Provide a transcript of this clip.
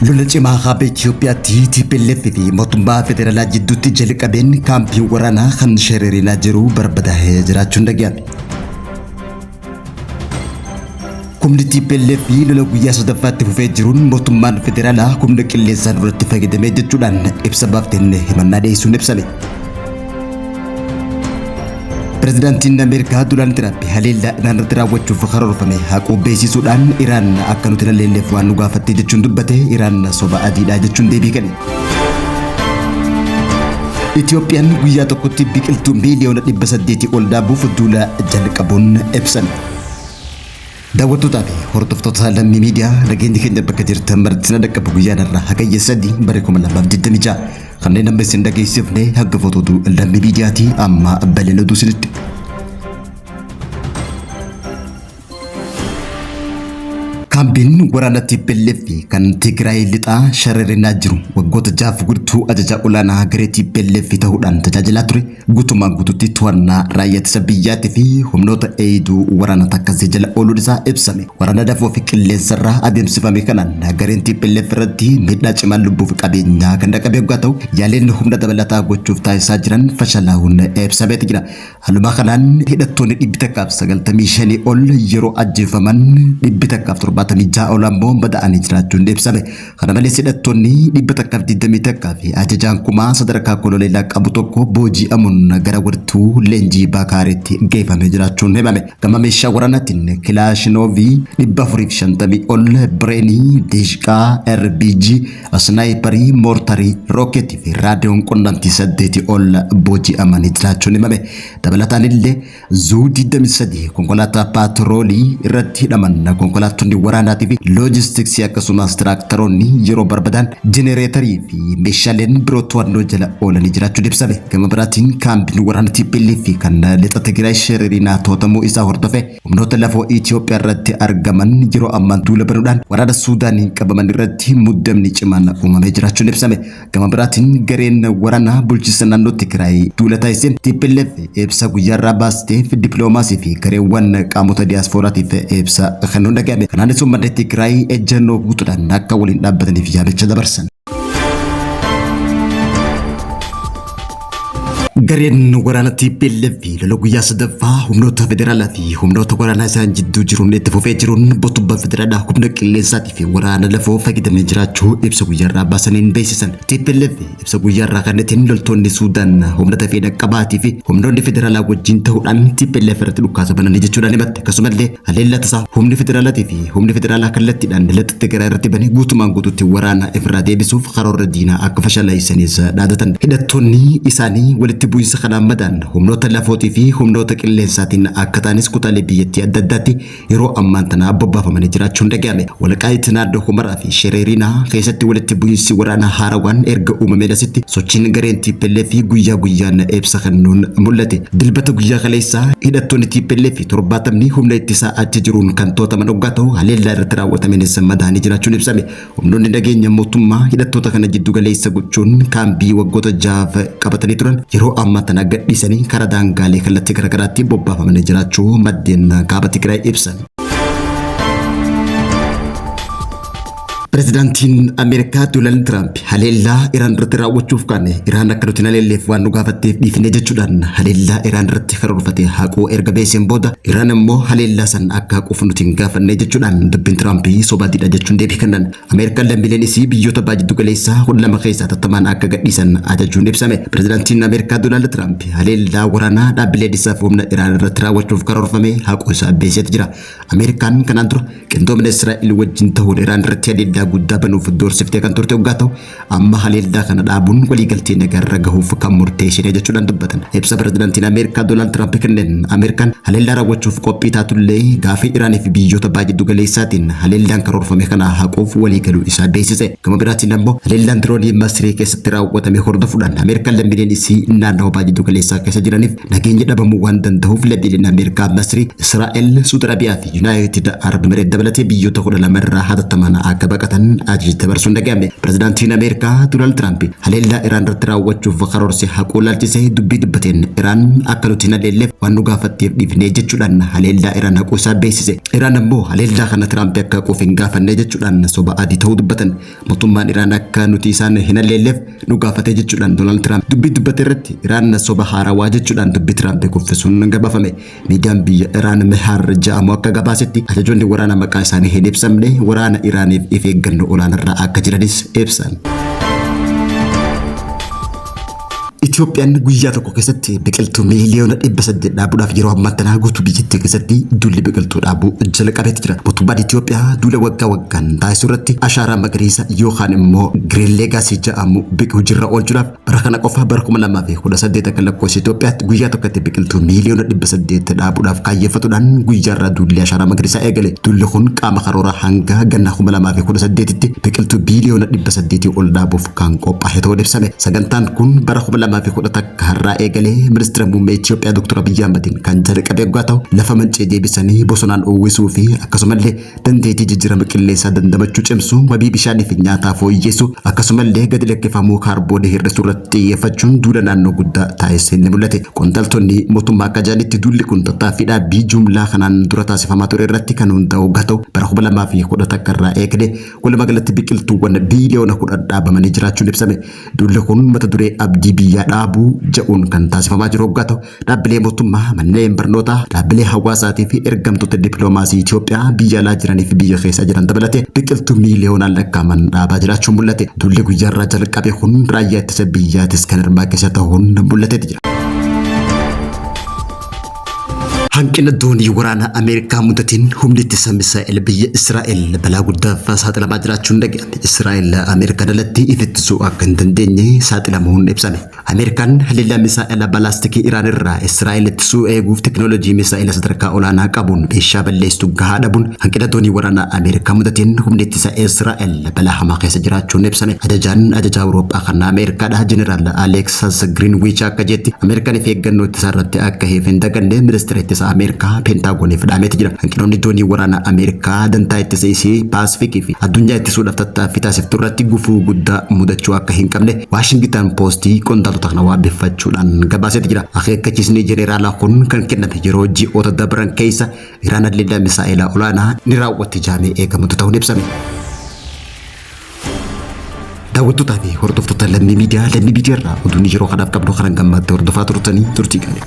Lola cimaa kaaba Itoophiyaatti TPLF fi mootummaa federaalaa jidduutti jalqabeen kaampiin waraanaa kan Shererinaa jiru barbadaa'ee jiraachuun dhaga'ame. Humni TPLF lola guyyaa sadaffaatti fufee jiruun mootummaan federaalaa humna qilleensaan irratti fayyadamee jechuudhaan ibsa baafteen himannaa dhiyeessuun ibsame. Pirezidaantiin Ameerikaa Doonaald Tiraamp haleellaa Iraan irratti raawwachuuf karoorfame haquu beeksisuudhaan Iraan akka nuti haleelleef waan nu gaafatte jechuun dubbate. Iraan soba adiidha jechuun deebii kenne. Itoophiyaan guyyaa tokkotti biqiltuu miiliyoona 800 ol dhaabuuf duula jalqabuun ibsame. Daawwattootaa fi hordoftoota Lammii Miidiyaa, nageenyi keenya bakka jirtan maratti na dhaqqabu. Guyyaan irraa Hagayya 3 bara 2026, kanneen amma isin dhageessifne hanga oduu Lammii Miidiyaatii, amma bal'ina oduu isinitti. Kaampiin waraana TPLF kan Tigraay lixaa Sharerinaa jiru waggoota 6 guutuu ajajaa olaanaa garee TPLF ta'uudhaan tajaajilaa ture guutumaan guututti to'annaa raayyaa ittisa biyyaatii fi humnoota eeyiduu waraana Takkazee jala ooluun isaa ibsame. Waraana dafoo fi qilleensarraa adeemsifame kanaan gareen TPLF irratti miidhaa cimaan lubbuu fi qabeenyaa kan dhaqqabe yoggaa ta'u, yaaliin humna dabalataa gochuuf taasisaa jiran fashalaa'uun ibsameeti jira. Haaluma kanaan hidhattoonni 195 ol yeroo ajjeefaman, 176 ol ammoo madaa'anii jiraachuun ibsame. Kana malees hidhattoonni 121 fi ajajaan kumaa sadarkaa koloneelaa qabu tokko booji'amuun gara wirtuu leenjii Baakaaritti geeffamee jiraachuun himame. Gama meeshaa waraanaatiin kilaashinoovii 450 ol, bireenii, deeshqaa, RPG, snaayiparii, moortarii, rookeetii fi raadiyoon qunnamtii 8 ol booji'amanii jiraachuun himame. Dabalataan illee Zuu 23, konkolaataa paatroolii irratti hidhaman, konkolaattonni waraanaatii fi loojistiksii, akkasumas tiraaktaroonni yeroo barbaadan, jenereetarii fi meeshaaleen biroo to'annoo jala oolanii jiraachuun ibsame. Gama biraatiin kaampiin waraana TPLF kan lixa Tigraay Shererinaa to'atamuu isaa hordofe humnoota lafoo Itoophiyaa irratti argaman yeroo ammaa duula banuudhaan waraana Suudaaniin qabaman irratti muddamni cimaan uumamee jiraachuun ibsame. Gama biraatiin gareen waraanaa bulchiinsa naannoo Tigraay duula taasiseen TPLF ibsa guyyaarraa baasteef dippiloomaasii fi gareewwan qaamota diyaaspooraatiif ibsa kennuun dhaga'ame. Kanaanis uummanni Tigraay ejjennoo guutuudhaan akka waliin dhaabbataniif yaamicha dabarsan. Gareen waraana TPLF lola guyyaa sadaffaa humnoota federaalaa fi humnoota waraanaa isaan jidduu jiruun itti fufee jiruun mootummaan federaalaa humna qilleensaatii fi waraana lafoo fayyadamee jiraachuu ibsa guyyaarraa baasaniin beeksisan. TPLF ibsa guyyaarraa kannetiin loltoonni Suudaan humna dafee dhaqqabaatii fi humnoonni federaalaa wajjin ta'uudhaan TPLF irratti dhukaasa bananii jechuudhaan himatte. Akkasumallee haleellaa tasaa humni federaalaatii fi humni federaalaa kallattiidhaan lixa Tigraay irratti bane guutumaan guutuutti waraana ifirraa deebisuuf karoorra diinaa akka fashalaaysanis dhaadatan. Hidhattoonni isaanii walitti bu'iinsa kanaan madaan humnoota lafootii fi humnoota qilleensaatiin akka ta'anis kutaalee biyyattii adda addaatti yeroo ammaan tanaa bobbaafamanii jiraachuun dhaga'ame. Walqaayit, naannoo Humaraa fi Shereerinaa keessatti walitti bu'iinsi waraanaa haarawaan erga uumameen asitti sochiin gareen TPLF guyyaa guyyaan ibsa kennuun mul'ate. Dilbata guyyaa kaleessaa hidhattoonni TPLF 70 humna ittisaa achi jiruun kan to'ataman oggaa ta'u, haleellaa irratti raawwatameenis madaa'anii jiraachuun ibsame. Humnoonni nageenya mootummaa hidhattoota kana jiddu galeessa gochuun kaambii waggoota 6f qabatanii turan yeroo ammaa tana gadhiisanii karaa daangaalee kallattii garaagaraatti bobbaafamanii jiraachuu maddeen kaaba Tigraay ibsan. Pirezidaantiin Ameerikaa Doonaald Tiraamp haleellaa Iraan irratti raawwachuuf kaane Iraan akka nuti hin haleelleef waan nu gaafatteef dhiifne jechuudhaan haleellaa Iraan irratti karoorfate haquu erga beeksiseen booda, Iraan immoo haleellaa san akka haquuf nuti hin gaafanne jechuudhaan dubbiin Tiraamp sobaatiidha jechuun deebii kennan. Ameerikaan lammiileen isii biyyoota baha jiddu galeessaa 12 keessaa hatattamaan akka gadhiisan ajajuun ibsame. Pirezidaantiin Ameerikaa Doonaald Tiraamp haleellaa waraanaa dhaabbilee isaaf humna Iraan irratti raawwachuuf karoorfame haquu isaa beeksiseeti jira. Ameerikaan kanaan dura qindoomina Israa'el wajjin ta'uun Iraan irratti haleellaa guddaa banuuf doorsiftee kan turte yoggaa ta'u, amma haleellaa kana dhaabuun waliigaltee nagaarra gahuuf kan murteessine jechuudhaan dubbatan. Ibsa pirezidaantiin Ameerikaa Doonaald Tiraamp kenneen Ameerikaan haleellaa raawwachuuf qophii taatullee gaafii Iraanii fi biyyoota baha jiddu galeessaatiin haleellaan karoorfame kana haquuf waliigaluu isaa beeksise. Gama biraatiin ammoo haleellaan diroonii Masrii keessatti raawwatame hordofuudhaan Ameerikaan lammiileen isii naannawa baha jiddu galeessaa keessa jiraniif nageenyi dhabamuu waan danda'uuf lammiileen Ameerikaa Masrii, Israa'el, Suudi Arabiyaa fi Yuunaayitid Arab Emireet dabalatee biyyoota 12 irraa hatattamaan akka baqatan to'atan ajaja dabarsuun dhaga'ame. Pirezidaantiin Ameerikaa Doonaald Tiraamp haleellaa Iraan irratti raawwachuuf karoorse haquu laalchisee dubbii dubbateen Iraan akka nuti hin haleelleef waan nu gaafatteef dhiifnee jechuudhaan haleellaa Iraan haquu isaa beeksise. Iraan ammoo haleellaa kana Tiraamp akka haquuf hin gaafanne jechuudhaan soba adii ta'uu dubbatan. Mootummaan Iraan akka nuti isaan hin haleelleef nu gaafate jechuudhaan Doonaald Tiraamp dubbii dubbate irratti Iraan soba haarawaa jechuudhaan dubbii Tiraamp kuffisuun gabaafame. Miidiyaan biyya Iraan Mehaar jedhamu akka gabaasetti ajajoonni waraana maqaa isaanii hin ibsamne waraana Iraaniif if eeggannoo olaanaarra akka jiranis ibsan. Itoophiyaan guyyaa tokko keessatti biqiltuu miiliyoona 800 dhaabuudhaaf yeroo ammaa tanaa guutuu biyyattii keessatti duulli biqiltuu dhaabuu jalqabeetti jira. Mootummaan Itoophiyaa duula waggaa waggaan taasisuu irratti ashaaraa magariisa yookaan immoo Green Legacy jedhamu hojiirra oolchuudhaaf bara kana qofa bara 2018 akka lakkoofsa Itoophiyaatti guyyaa tokkotti biqiltuu miiliyoona 800 dhaabuudhaaf kaayyeeffatuudhaan guyyaarraa duulli ashaaraa magariisaa eegale. Duulli kun qaama karoora hanga ganna 2018tti biqiltuu biiliyoona 800 ol dhaabuuf kan qophaa'e ta'uun ibsame. Sagantaan kun bara 2011 har'aa eegalee ministeera muummee Itoophiyaa Dr. Abiyyi Ahmadiin kan jalqabe yoggaa ta'u lafa mancee deebisanii bosonaan uwwisuu fi akkasumallee dandeettii jijjiirama qilleensaa dandamachuu cimsuu, wabii bishaanii fi nyaataa fooyyessuu akkasumallee gadi lakkifamuu kaarboonii hir'isuu irratti xiyyeeffachuun duula naannoo guddaa taasisee ni mul'ate. Qondaaltonni mootummaa akka jedhanitti duulli kun tattaaffii dhaabbii jumlaa kanaan dura taasifamaa ture irratti kan hundaa'u yoggaa ta'u bara 2011 irraa eegalee walumaa galatti biqiltuuwwan biiliyoona 10 dhaabamanii jiraachuun ibsame. Duulli kun mata duree abdii biyyaa dhaabuu jedhuun kan taasifamaa jiru yoggaa ta'u dhaabbilee mootummaa, manneen barnootaa, dhaabbilee hawaasaatii fi ergamtoota dippiloomaasii Itoophiyaa biyya alaa jiranii fi biyya keessa jiran dabalatee biqiltuu miiliyoonaan lakkaa'aman dhaabaa jiraachuun mul'ate. Duulli guyyaarraa jalqabe kun raayyaa ittisa biyyaatis kan hirmaachise ta'uun mul'ateeti jira. Hanqina doonii waraanaa Ameerikaa mudateen humni ittisa misaa'el biyya Israa'el balaa guddaaf saaxilamaa jiraachuun dhaga'ame. Israa'el Ameerikaan alatti if ittisuu akka hin dandeenye saaxilamuun ibsame. Ameerikaan haleellaa misaa'ela balaastikii Iraan irraa Israa'el ittisuu eeguuf teknoolojii misaa'ela sadarkaa olaanaa qabuun meeshaa balleessitu gahaa dhabuun hanqina doonii waraanaa Ameerikaa mudateen humni ittisa Israa'el balaa hamaa keessa jiraachuun ibsame. Ajajaan ajajaa Awurooppaa kan Ameerikaadha Jeneraal Aleeksas Giriinwiich akka jetti Ameerikaan if eeggannoo ittisaa irratti akka hin daganne ministeera ittisa Ameerikaa Peentagooniif dhaameeti jira. Hanqinoonni doonii waraanaa Ameerikaa dantaa ittisa isii Paasifikii fi addunyaa ittisuudhaaf tattaaffii taasiftu irratti gufuu guddaa mudachuu akka hin qabne Waashingitan Poostii qondaaltota kana waabeffachuudhaan gabaaseeti jira. Akeekkachiisni jeneraalaa kun kan kenname yeroo ji'oota dabran keessa Iraan haleellaa misaa'elaa olaanaa ni raawwatti jaamee eegamutu ta'uun ibsame. Daawwattootaa fi hordoftoota Lammii Miidiyaa, Lammii Miidiyaa irraa oduun yeroo kanaaf qabnu kanan gammaatti hordofaa turtanii turtii gaarii.